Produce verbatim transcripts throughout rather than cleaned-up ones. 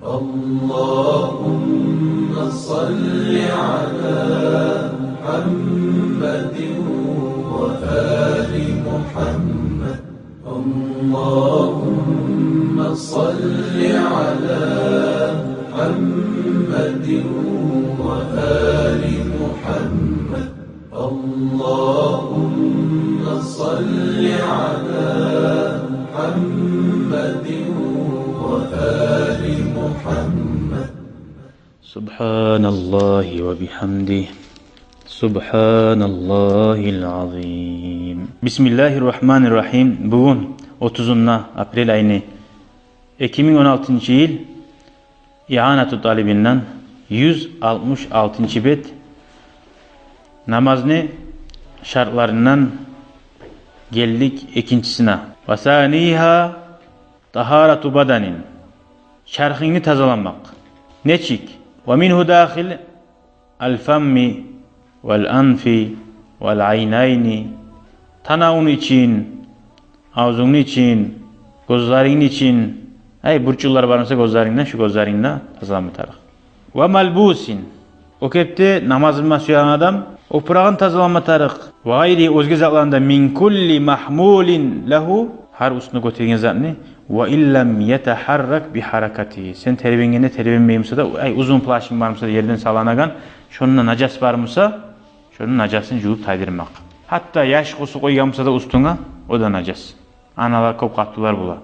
اللهم صل على محمد وآل محمد. اللهم صل على محمد وآل محمد. اللهم صل على محمد وآل محمد. سبحان الله وبحمده. سبحان الله العظيم. بسم الله الرحمن الرحيم. Бугюн, отузунда апрель айны, эки минг он алтынчы йыл, Ианату Талибинден, юз алтмыш алтынчы бет, намазны шартларындан гелдик экинчисине. Ва саниха тахарату баданин. Чархынгны тазаламакъ. Нечик? Ва мингьу дахил аль-фамми валь-анфи валь-айнайни. Танавунг ичинде, авзунгну ичинде, гёзлерингни ичинде. Ай, бурчукълар бар буса гёзлерингде, шу гёзлерингни тазалама тарыкъ. Ва малбусин. О кепде намаз къылма сюеген адам опурагъын тазалама тарыкъ. Ва гъайри, оьзге затлардан да, мин кулли махмулин лагьу, гьар уьстюне гётерген затны, ва ин лам ятахаррак би харакатигьи. Сен тербенгенде тербенмей буса да, ай, узун плащынг бар буса да, ерден салынагъан, шонда нажас бар буса, шону нажасын жувуп тайдырмакъ. Гьатта яш къусуп къойгъан буса да уьстюнге, о да нажас. Аналар, кёп къатынлар бола,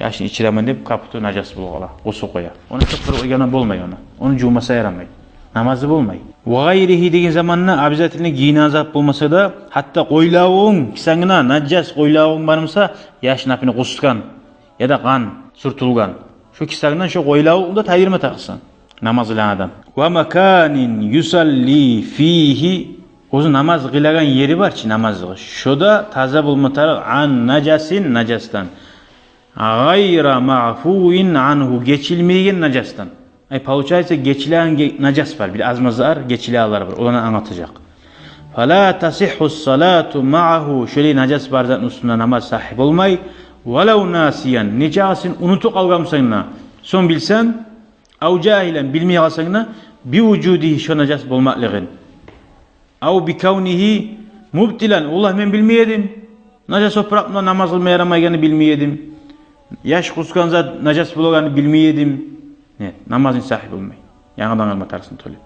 яшын ичиремен деп, капуту нажас болуп къала, къусуп къоя. Ону чыкъдырып къойгъангъа болмай ону. Ону жувмаса ярамай. Намазы болмай. Ва гъайригьи деген заманда обязательно гийинеген зат болмаса да, гьатта къойлавунг, кисангда нажас къойлавунг бар буса, яш например къусгъан, яда къан сюртюлген, шо кисангдан шо къойлавунг да тайдырма тарыкъсан, намаз къылагъан адам. Ва маканин юсалли фигьи, оьзю намаз къылагъан ери бар чы, намаз къылыгъан, шо да таза болма тарыкъ, ан нажасин, нажасдан. Гъайра маъфуин ангьу, гечилмейген нажасдан. Ай, получается, гечилеген ге-, нажас бар, бир аз-маз зат гечилегенлер бар, оланы англатажакъ. Фала тасихху салату маъагьу, шолай нажас бар затны уьстюнде намаз сагьигь болмай. Валав насиян, нечакъы сен унутуп къалгъан бусанг да, сонг билсенг, ав жагьилан, билмей къалсанг да, би вужудигьи, шо нажас болмакълыгъын. Ав би кавнигьи мубтилан, валлагь, мен билмей эдим, нажас опуракъ булан намаз къылма ярамайгъанны билмей эдим, яш къусгъан зат нажас болагъанны билмей эдим. Нет, намазынг сагьигь болмай. Янгыдан къылма тарыкъсан тёле.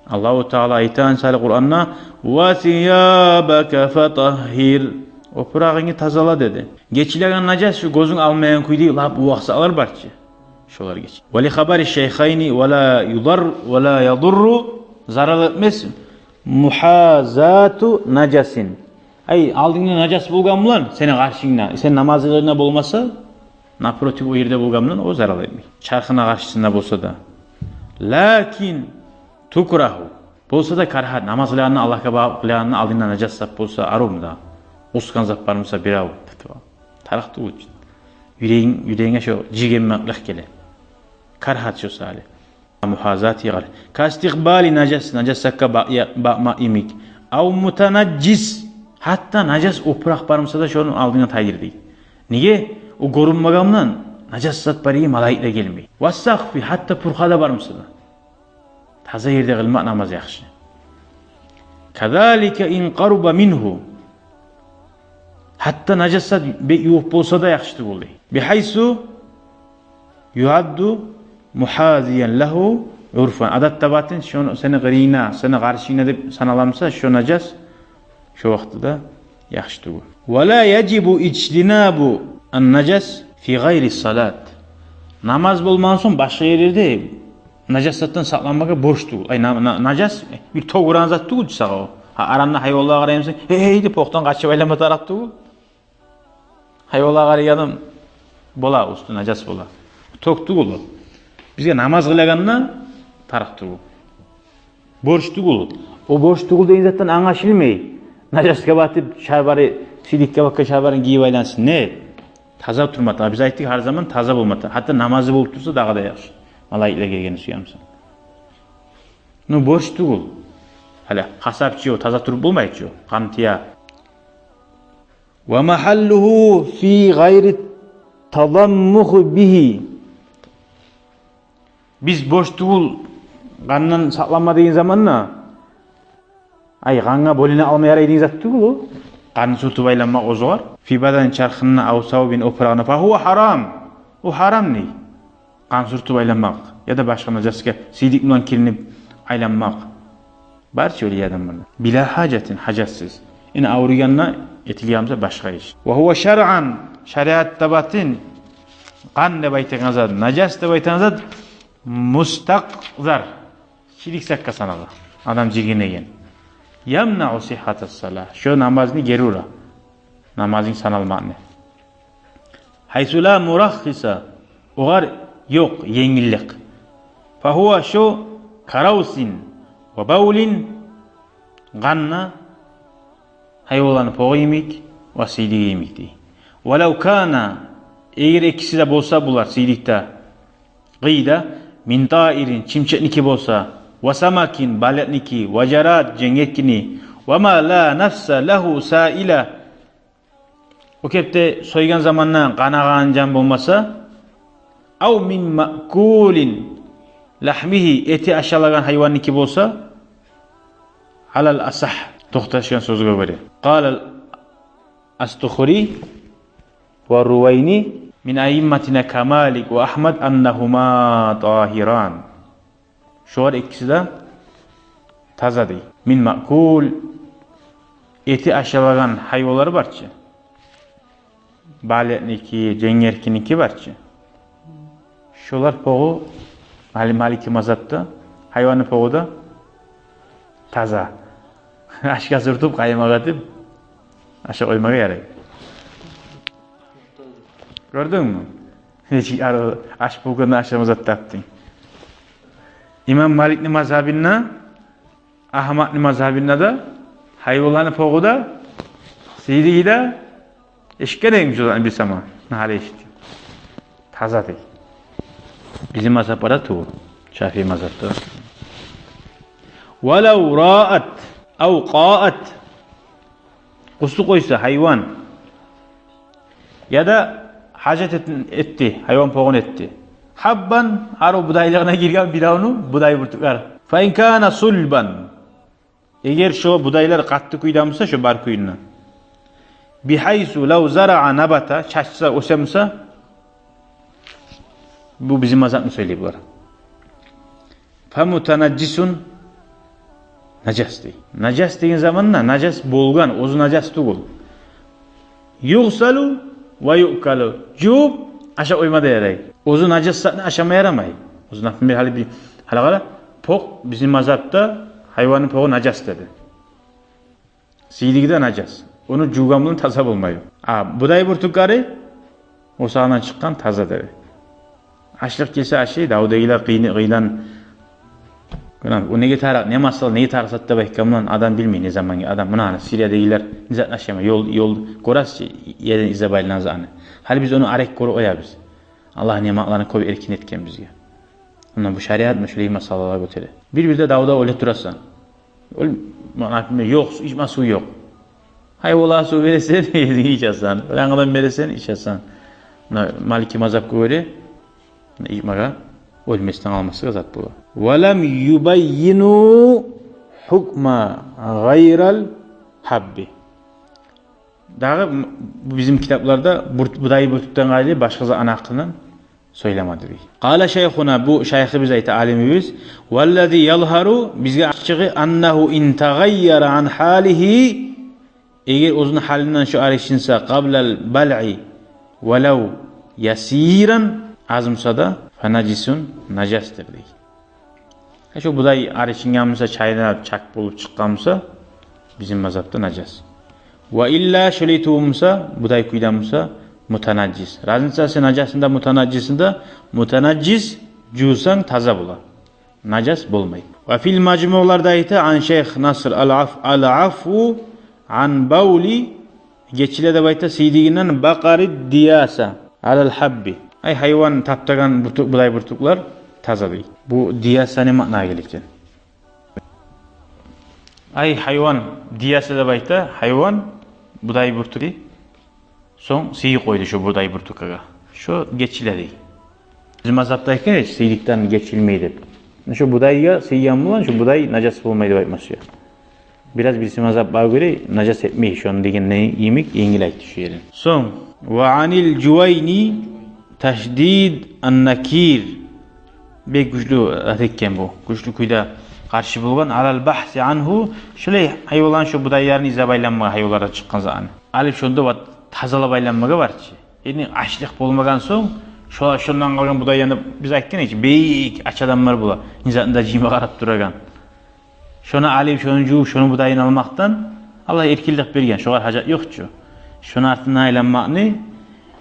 Аллагьу Таала айта мисалы Къуранда: «Ва сиябака фатагьгьир». Опурагъынгны тазала деди. Гечилеген нажас шу гёзюнг алмайгъан кюйде лап увакъ затлар бар чы, шолар геч. Ва ли хабари шайхайни: «Ва ла юдар, ва ла ядурру», зарал этмес, «мухазату нажасин». Ай, алдынгда нажас болгъан булан, сени къаршынгда, сен намазынгда болмаса, напротив, о ерде болгъан булан, о зарал этмей, чархына къаршысында болса да. Лакин тукрагьу, болса да карагьат, намаз къылагъанда, Аллагьгъа багъып къылагъанда алдынгда нажас зат болса, арумда къусгъан зат бар буса бирев, тарыкъ тюгюл. Юрегинг, юрегинге шо жигенмеклик геле. Карагьат шо саялы. Мухазати гъар. Кастикъбали нажас, нажас затгъа ба-, я-, бакъма йимик. Ав мутанажжис. Гьатта нажас опуракъ бар буса да, шону алдынгда тайдыр дей. Неге? О гёрюнмеген булан, нажас зат бар ерге малайиклер гелмей. Ва сакъфи, гьатта пурха да бар буса да. Таза ерде къылмакъ намаз яхшы. Казалика ин къаруба мингьу. Гьатта нажас зат бек ювукъ болса да яхшы тюгюл дей. Бигьайсу юадду мухазиян лагьу урфан. Адат да батын, шону сени къырыйынгда, сени къаршынгда деп санала буса, шо нажас шо вакътиде яхшы тюгюл. Ва ла яжибу ижтинабу ан-нажас фи гъайри салат. Намаз болмагъан сонг башгъа ерлерде нажас затдан сакъланмагъа борч тюгюл. Ай, на-, на-, нажас бир тёгюреген зат тюгюл чю сагъа о. Гьа, аранда гьайванлагъа къараймысан, гьей, гьей деп, окъдан къачып айланма тарыкъ тюгюл. Гьайванлагъа къарайгъан адам бола, уьстю нажас бола. Тёк тюгюл о. Бизге намаз къылагъанда тарыкъ тюгюл. Борч тюгюл. О борч тюгюл деген затдан англашылмай нажасгъа батып шалбары, сидикге батгъан шалбарын гийип айлансын. Не? Таза турма тарыкъ. Биз айтдыкъ, гьар заман таза болма тарыкъ. Гьатта намазы болуп турса, дагъы да яхшы. Малайиклер гелгенни сюе буса. Ну, борч тюгюл. Гьали къасапчы о таза туруп болмай чы о. Къан тие. Ва магьаллугьу фи гъайри тадаммугьи бигьи. Биз борч тюгюл къандан сакъланма деген заманда, ай, къангъа бойлана алма ярай деген зат тюгюл о. Къанны сюртюп айланмакъ оьзюгер. Фи бадан, чархында, ав савбин, опурагъына, фа гьува гьарам. О гьарам дей. Къан сюртюп айланмакъ, яда башгъа нажасгъа сийдик булан киринип айланмакъ. Бар чы оьле адамларда. Била гьажатин, гьажатсыз. Ина авругъанда этилген буса башгъа иш. Ва гьува шаръан, шариатда батын, къан деп айтагъан зат, нажас деп айтагъан зат, мустакъзар, чирик затгъа санала. Адам жиргенеген. Ямнау сиххатас сала. Шо намазны гери ура. Намазны саналмакъны. Гьайсу ла мураххиса, огъар ёкъ енгиллик. Фа гьува, шо, каравсин ва бавлин, къан да, гьайванланы погъу йимик ва сийдиги йимик дей. Валав кана, эгер экиси де болса булар, сийдик де, къыйда, мин таирин, чымчыкъники болса, ва самакин, балыкъники, ва жарад, женгеркини, ва ма ла нафса лагьу саила, о кепде сойгъан заманда къанагъан жан болмаса, ав мин маъкулин лагьмигьи, эти ашалагъан гьайванники болса, алал асагь, токъташгъан сёзге гёре. Къалал Астухри ва Рувайни мин аимматина ка Малик ва Агьмад аннагьума тагьиран. Шолар экиси де таза дей. Мин маъкул, эти ашалагъан гьайванлар бар чы. Балыкъники, женгеркиники бар чы. Шолар погъу, Мали-, Малики мазгьабда, гьайванны погъу да таза. Ашгъа сюртюп, къаймакъ этип, ашап къоймагъа ярай. Гёрдюнгмю? Нечик ар-, аш болгъанда ашама зат тапдынг. Имам Маликни мазгьабында, Агьмадны мазгьабында да гьайванланы погъу да, сийдиги де, эшитген эдим шо затны бир сама, нагьали эшитдим. Таза дей. Бизин мазгьабда тюгюл, Шафии мазгьабда. Валав раат ав къаат. Къусуп къойса гьайван, яда гьажат эт-, этди, гьайван погъун этди. Гьаббан, арив будайлыгъына гирген биревню будай бюртюклер. Фа ин кана сулбан. Эгер шо будайлар къатты кюйде буса, шо бар кюйюнде. Бигьайсу лав зараа набата, чачса, оьсе буса, бу бизин мазгьабны сёйлей булар. Фа мутанажжисун, нажас дей. Нажас деген заманда нажас болгъан, оьзю нажас тюгюл. Югъсалу ва юъкалу. Жувуп ашап къойма да ярай. Оьзю нажас затны ашама ярамай. Оьзю, например, гьали би-, гьали къара, покъ, бизин мазгьабда гьайванны погъу нажас деди. Сийдиги де нажас. Ону жувгъан булан таза болмай. А будай бюртюклери, о сагьандан чыкъгъан, таза деди. Ашлыкъ гелсе ашай, давдагъылар къыйны-, къыйдан. Гьана, о неге тарыкъ, не масала, неге тарыкъ зат деп айтгъан булан адам билмей не замангъа. Адам, муна, гьана, Сириядагъылар не затны ашама, ёл, ёл, гёресиз чи, ерден излеп айланагъан затны. Гьали биз ону арек гёрюп къоябыз. Аллагь ниъматланы кёп эркин этген бизге. Муна бу шариат муна шулай масалалар гётере. Бир-бирде давда оьле турасан. Ол, муна, например, ёкъ, ичме сув ёкъ. Гьайвангъа сув бересен, ичесен. Янгыдан бересен, ичесен. Муна Малики мазгьабгъа гёре, муна ичмеге, оьлмесден къалмаслыкъ зат бола. Ва лам юбаййину гьукма гъайрал гьабби. Дагъы м-, бизин китапларда бу-, будай бюртюкден къайры башгъа затны гьакъындан сёйлемеди дей. Къала шайхуна, бу шайхыбыз айта, алимибиз: валлази язгьару, бизге ачыгъы, аннагьу ин тагъайяра ан гьалигьи, эгер оьзюню гьалындан шо аречинсе, къаблал балъи валав ясиран, аз буса да, фа нажисун, нажасдыр дей. Шо будай аречинген буса, чайнап, чакъ болуп чыкъгъан буса, бизин мазгьабда нажас. Ва илла, шолай тюгюл буса, будай кюйде буса, мутанажжис. Разницасы нажасында, мутанажжисинде: мутанажжис жувсанг таза бола, нажас болмай. Ва фил мажмуъларда айта, ан шайх Наср: ал-аф-, ал-афву ан бавли, гечиле деп айта сийдигинден, бакъари дияса алал гьабби. Ай, гьайван таптагъан буту-, будай бюртюклер таза дей. Бу дияса не маънагъа геле экен? Ай, гьайван, дияса деп айта, гьайван будай бюртюк дей. Сонг сийип къойду шо будай бюртюкге. Шо гечиле дей. Бизин мазгьабда экен, сийдикден гечилмей деп. Шо будайгъа сыйгъан булан шо будай нажас болмай деп айтмасы ёкъ. Бираз бириси мазгьаб бар гёре нажас этмей, шону дегенни йимик енгил айтды шо ерин. Сонг, ва анил Жувайни ташдид ан-накир. Бек гючлю зат этген бу. Гючлю кюйде къаршы болгъан. Алал бахси ангьу, шолай гьайванланы, шо будайланы излеп айланмагъа, гьайванлардан чыкъгъан затны. Алып шонда ва тазалап айланмагъа бар чы. Энни ачлыкъ болмагъан сонг, шо, шондан къалгъан будайланы, биз айтгъан эдик, бек ач адамлар бола, не затны да жыйма къарап турагъан. Шону алып, шону жувуп, шону будайын алмакъдан Аллагь эркинлик берген, шогъар гьажат ёкъ чу. Шону артындан айланмакъны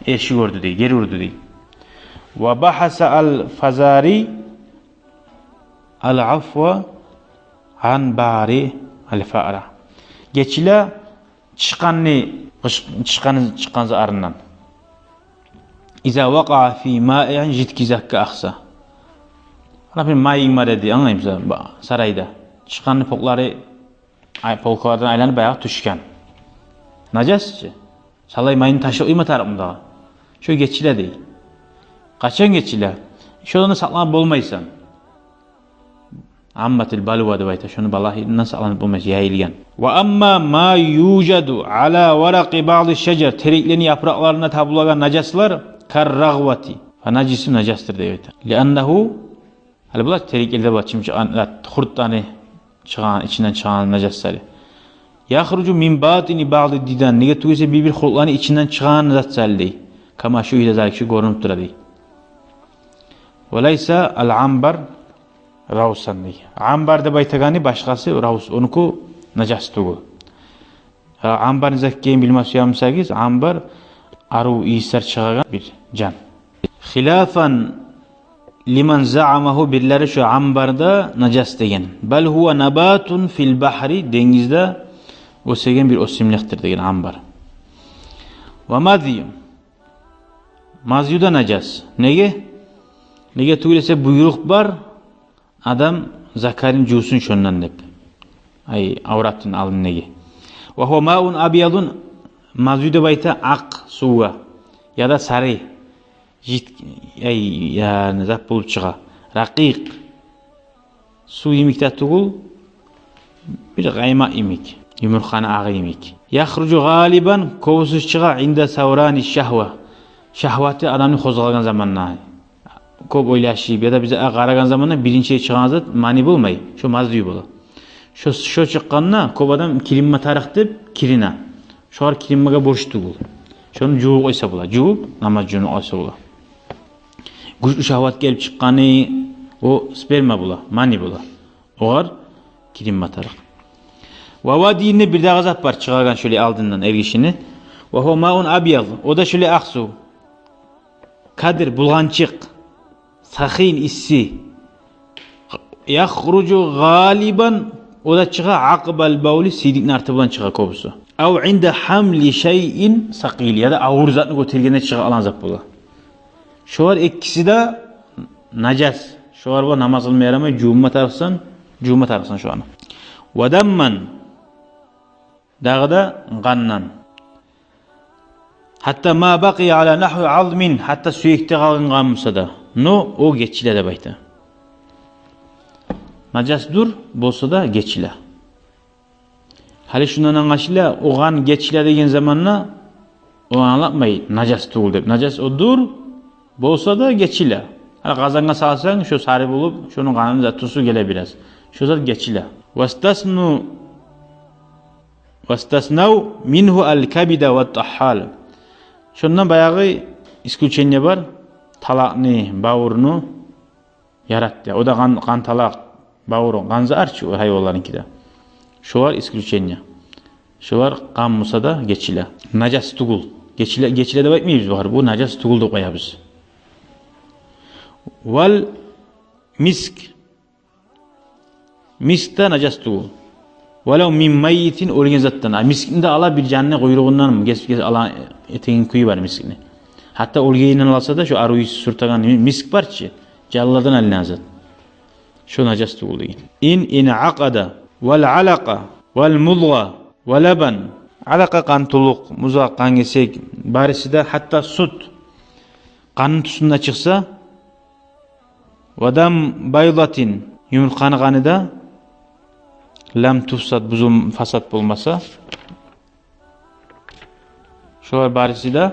эрши гёрдю дей, гери урду дей. Ва бахаса ал-Фазари ал-афва ан бари ал-фара. Гечиле чыкъгъанны, къыш-, чыкъгъаны, чыкъгъан зат арындан. Иза вакъаа фи маиин, жидкий затгъа акъса. Например, маинг бар эди, англаймысан, ба-, сарайда. Чыкъгъанны полкалары, ай, полкалардан айланып баягъы тюшген. Нажас чы. Шолай майны ташлап къойма тарыкъмы дагъы? Шо гечиле дей. Къачан гечиле? Шодан да сакъланып болмайсан. Амматил балва деп айта, шону балагьындан сакъланып болмайсан, яйылгъан. Ва амма ма южаду ала варакъи баъди шажар, тереклени япыракъларында табулагъан нажаслар, кар рагъвати, фа нажису, нажасдыр деп айта. Лианнагьу, гьали булар тереклерде бар чымчыкъгъан зат, хуртланы чыгъагъан, ичинден чыгъагъан нажаслары. Яхружу мин батини баъди дидан, неге тюгюлсе бир-бир хуртланы ичинден чыгъагъан зат саялы дей. Кама шугьида залик, шу гёрюнюп тура дей. Ва лайса ал-амбар равсан дей. Амбар деп айтагъаны башгъасы равс, онуку нажас тюгюл. Гьа, амбар не зат экенин билме сюе бусагъыз, амбар арив ийислер чыгъагъан бир жан. Хилафан лиман заъамагьу, бирлери шо амбар да нажас деген. Бал гьува набатун фил багьри, денгизде оьсеген бир оьсюмлюкдюр деген амбар. Ва мазйу, мазью да нажас. Неге? Неге тюгюл эсе буйрукъ бар, адам закарын жувсун шондан деп. Ай, авратын алдындагъы. Ва гьува маун абьядун, мазью деп айта акъ сувгъа, яда сары, жит-, ай, яни зат болуп чыгъа. Ракъикъ. Сув йимик де тюгюл, бир къаймакъ йимик, юмуртгъаны агъы йимик. Яхружу гъалибан, кёбюсю чыгъа, инда саврани шагьва, шагьваты адамны къозгъалгъан заманда. Кёп ойлашып, яда бизге къарагъан заманда биринчи чыгъагъан зат мани болмай, шо мазью бола. Шо, шо чыкъгъанда кёп адам киринме тарыкъ деп кирине. Шогъар киринмеге борч тюгюл. Шону жувуп къойса бола. Жувуп, намаз жувунуп къойса бола. Гючлю шагьват гелип чыкъгъаны, о сперма бола, мани бола. Огъар киринме тарыкъ. Ва вадийни, бирдагъы зат бар чыгъагъан шолай алдындан эргишини. Ва гьува маун абьяд, о да шолай акъ сув. Кадир, булгъанчыкъ, сахин, исси. Яхружу гъалибан, о да чыгъа акъбал бавли, сийдикни арты булан чыгъа кёбюсю. Ав инда гьамли шайин сакъил, яда авур затны гётергенде чыгъагъан зат бола. Шолар экиси де нажас. Шолар булан намаз къылма ярамай, жувунма тарыкъсан, жувунма тарыкъсан шоланы. Ва дамман, дагъы да къандан. Гьатта ма бакъия ала нагьви азмин, гьатта сюекде къалгъан къан буса да. Но о гечиле деп айта. Нажасдур, болса да гечиле. Гьали шундан англашыла, о къан гечиле деген заманда, о англатмай нажас тюгюл деп. Нажас о дюр, болса да гечиле. Гьали къазангъа салсанг, шо сары болуп, шону къаныны да тюсю геле бираз. Шо зат гечиле. Вастасну, вастаснав мингьу ал-кабида ва тагьал. Шондан баягъы исключение бар. Талакъны, бавурну яратды. О да къан, къан талакъ, бавуру, къан зат чы о гьайванларынки де. Шолар исключение. Шолар къан буса да гечиле. Нажас тюгюл. Гечиле, гечиле деп айтмайбыз бугъар. Бу нажас тюгюл деп къоябыз. Вал миск. Миск де нажас тюгюл. Валав мин майитин, оьлген затдан. А мискни де ала бир жанны къуйругъундан гес-, гес ала этеген кюю бар мискни. Гьатта оьлгенинден алса да, шо арив ийис сюртеген миск бар чы, жанлылардан алынагъан зат. Шо нажас тюгюл деген. Ин инакъада вал алакъа вал музгъа ва лабан. Алакъа, къан тулукъ, музгъа, къан гесек, бариси де, гьатта сют къанны тюсюнде чыкъса, Ва дам байдатин, юмурткъаны къаны да, лам туфсад, бузул-, фасат болмаса, шолар барысы да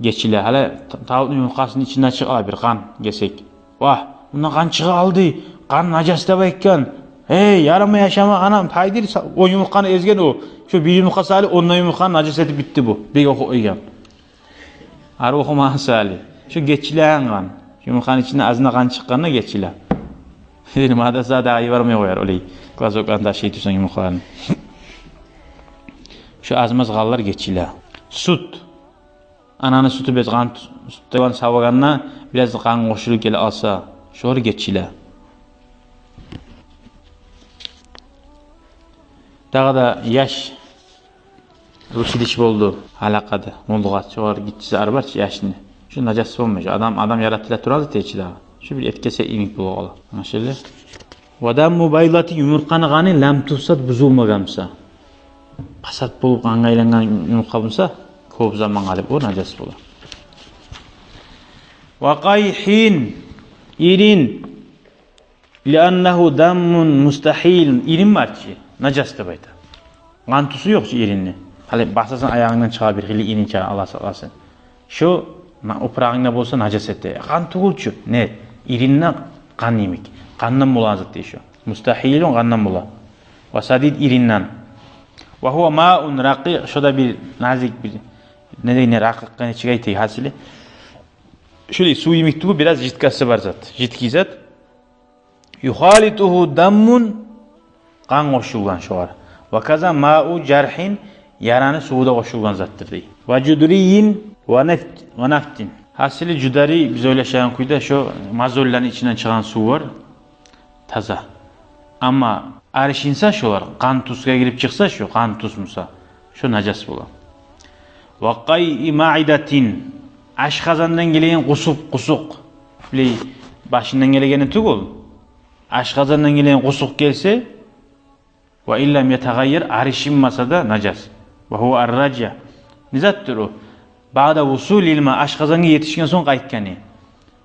гечиле. Гьали та-, тавукъну юмурткъасыны ичинден чыгъа бир къан, гесек. Вагь, мундан къан чыгъа къалды, къан нажас деп айтгъан. Эй, ярамай ашама, анам, тайдыр, са-, о юмурткъаны эзген о. Шо бир юмурткъа саялы онда юмурткъаны нажас этип битди бу. Бек охуп къойгъан. Арив охумагъан саялы. Шо гечилеген къан. Шо юмурткъаны ичинден азына къан чыкъгъанда гечиле. Дени мадрасагъа дагъы йибермей къояр олай. Класс окъан ташый турсанг юмурткъаланы. Шо аз-маз къанлар гечиле. Сют. Ананы сютю, бес къан сютден савагъанда бираз къан къошулуп геле къалса, шолар гечиле. Дагъы да яш, русидиш болду, алакъада, мудгъат, шолар гиччиси арбарчы яшны. Шо нажас болмай, шо адам, адам яратыла тургъан зат эчи дагъы. Шо бир этге сет йимик болуп къала. Англашылды? Ва даму байдатин, юмурткъаны къаны, лам туфсад, бузулмагъан буса. Пасат болуп, къангъа айлангъан юмурткъа буса, кёп заман къалып, о нажас бола. Ва къайхин, ирин, лианнагьу дамун мустагьил, ирин барчы, нажас деп айта. Къан тюсю ёкъ чу иринни. Гьали басасан, аягъынгдан чыгъа бир хыйлы ирин чыгъа, Аллагь сакъласын. Шо на-, опурагъынгда болса, нажас эте. Къан тюгюл чю. Не? Иринни къан йимик. Къандан болагъан зат дей шо. Мустагьилун, къандан бола. Ва садид, иринни. Ва гьува маун ракъикъ, шо да бир назик, бир, не дейген, ракъикъ, къайны чыгъа эте гьасили. Шолай сув йимик тюгюл, бираз жидкосу бар зат. Жидкий зат. Юхалитугьу дамун, къан къошулгъан шогъар. Ва каза мау жаргьин, яраны суву да къошулгъан затдыр дей. Ва жударийин ва нафт-, ва нафтин. Гьасили, жударий, биз ойлашагъан кюйде, шо мозольланы ичинден чыгъагъан сув бар, таза. Амма аришинса шолар, къан тюсге гирип чыкъса шо, къан тюс буса, шо нажас бола. Ва къайи маидатин, ашкъазандан гелеген къусукъ, къусукъ. Билей, башындан гелегени тюгюл. Ашкъазандан гелеген къусукъ гелсе, ва ин лам ятагъайяр, аришинмаса да, нажас. Ва гьува арража. Не затдыр о? Баъда вусулил ма, ашкъазангъа етишген сонг къайтгъаны.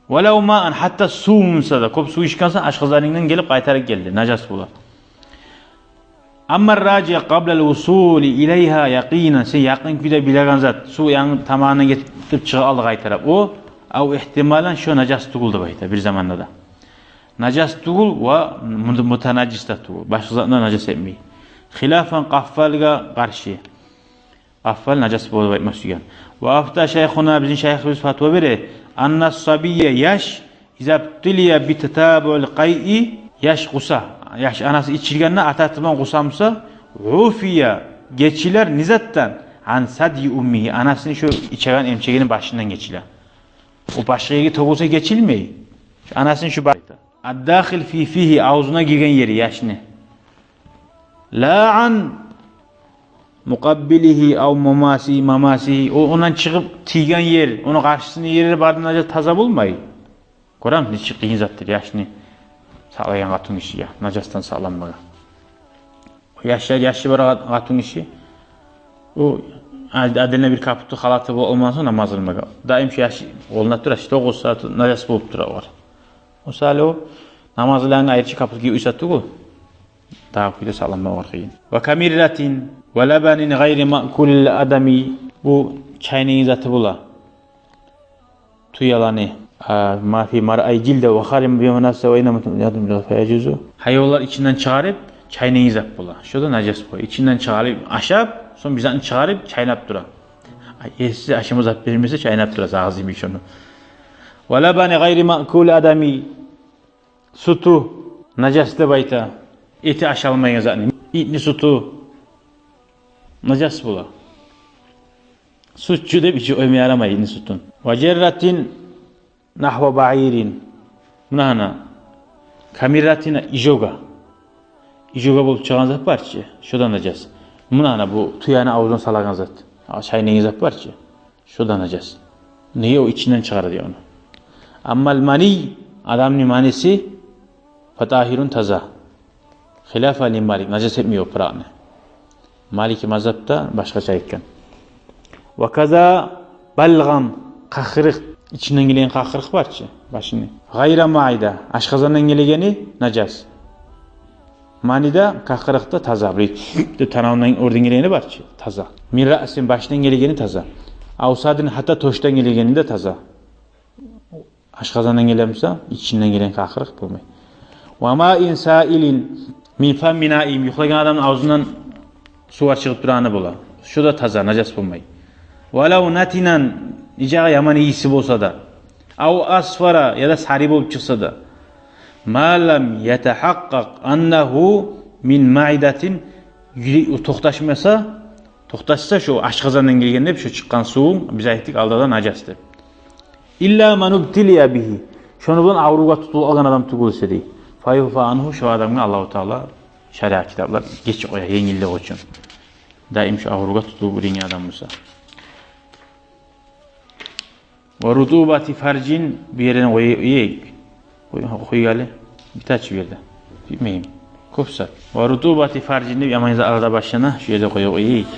Валав маан, гьатта сув буса да, кёп сув ичгенсен, ашкъазанынгдан гелип къайтарып гелди, нажас бола. Амма ражи къаблал вусули илайгьа якъинан, сен якъин кюйде билеген зат, сув янгы тамагъындан гетип чыгъып алды къайтарып, о, ав ихтималан, шо нажас тюгюл деп айта бир заманда да. Нажас тюгюл ва мут-, мутанажжис де тюгюл. Башгъа затны нажас этмей. Хилафан къаффалгъа къаршы. Къаффал нажас болуп айтма сюйген. Ва афта шайхуна, бизин шайхыбыз фатва бере, анна сабия, яш, иза бтулия битатабуил къайи, яш къуса, яш анасы ичиргенде ата туман къуса буса, уфия, гечилер, не затдан, ан садйи уммигьи, анасыны шо ичеген эмчегини башындан гечилер. О башгъа ерге тёгюлсе гечилмей. Шо анасыны шо ба-, ад-дахил фи фигьи, авзуна гирген ери яшны. Ла ан мукъаббилигьи ав мамаси-, мамасигьи. О, ондан чыгъып тийген ер, ону къаршысыны ери бары да нажас, таза болмай. Гёремисиз, нечик къыйын затдыр яшны сакълагъан къатынгишиге, нажасдан сакъланмагъа. Яшлар, яшы бар къат-, къатынгиши, о, ад-, адилне бир капуту, халаты болуп болмаса, намаз къылмагъа. Даим шо яш къолунда тура, шо тогъуз сагьат нажас болуп тура огъар. О саялы о намаз къылгъангъа айрыча капут гийип уьйсатды гьо. Дагъы кюйде сакъланма огъар къыйын. Ва камирратин ва лабанин гъайри маъкулил адами. Бу чайнайгъан заты бола. Тюелени, а, ма фи маръай жилда ва харим бима нафса ва иннама фаяжузу. Гьайванлар ичинден чыгъарып, чайнайгъан зат бола. Шо да нажас бола. Ичинден чыгъарып, ашап, сонг бир затны чыгъарып, чайнап тура. Ай, э, сиз ашама зат бермесе, чайнап тура, сагъыз йимик шону. Ва лабани гъайри маъкули адами. Сютю нажас деп айта. Эти ашалмайгъан затны. Итни сютю нажас бола. Сютчю деп ичип къойма ярамай итни сютюн. Ва жарратин нагьва баирин. Муна гьана. Камирратин, ижога. Ижога болуп чыгъагъан зат бар чы, шо да нажас. Муна гьана бу тюени авзуна салагъан зат. А, чайнайгъан зат бар чы. Шо да нажас. Неге, о ичинден чыгъара дей ону. Аммал маний, адамны маниси, фатагьирун, таза. Хилафа ли Малик, нажас этмей опуракъны. Малики мазгьабда башгъача айтгъан. Ва каза балгъам, къакъырыкъ, ичинден гелген къакъырыкъ бар чы. башыны. Гъайра маида, ашкъазандан гелегени нажас. Манида, къакъырыкъда таза, бир танавундан оьрден гелегени бар чы, таза. Мин раъсин, башдан гелегени таза. Ав садрин, гьатта тёшден гелегени де таза. Ашкъазандан геле буса, ичинден гелеген къакъырыкъ болмай. Ва маин саилин мин фамми наим, юхлагъан адамны авзундан сувлар чыгъып турагъаны бола. Шу да таза, нажас болмай. Валав натинан, нечакъы яман ийиси болса да. Ав асфара, яда сари болуп чыкъса да. Ма лам ятагьакъкъакъ аннагьу мин маидатин, юри-, токъташмаса, токъташса, шо ашкъазандан гелген деп, шо чыкъгъан сув, биз айтдыкъ алда да, нажас деп. Илла ман убтилия бигьи, шону булан аврувгъа тутулуп алгъан адам тюгюл эсе, дей. Фаюгьфа ангьу, шо адамгъа Аллагьу Таала шариат китаплар гечип къоя, енгиллик учун. Даим шо аврувгъа тутулуп юрюйген адам буса. Ва рутубати фаржин, бу ерден къоя-, къояйыкъ. Къой-, къой гьали. Битачы бу ерде. Билмеймен. Кёп зат. Ва рутубати фаржин деп яман зат арада башлана, шу ерде къоя-, къояйыкъ.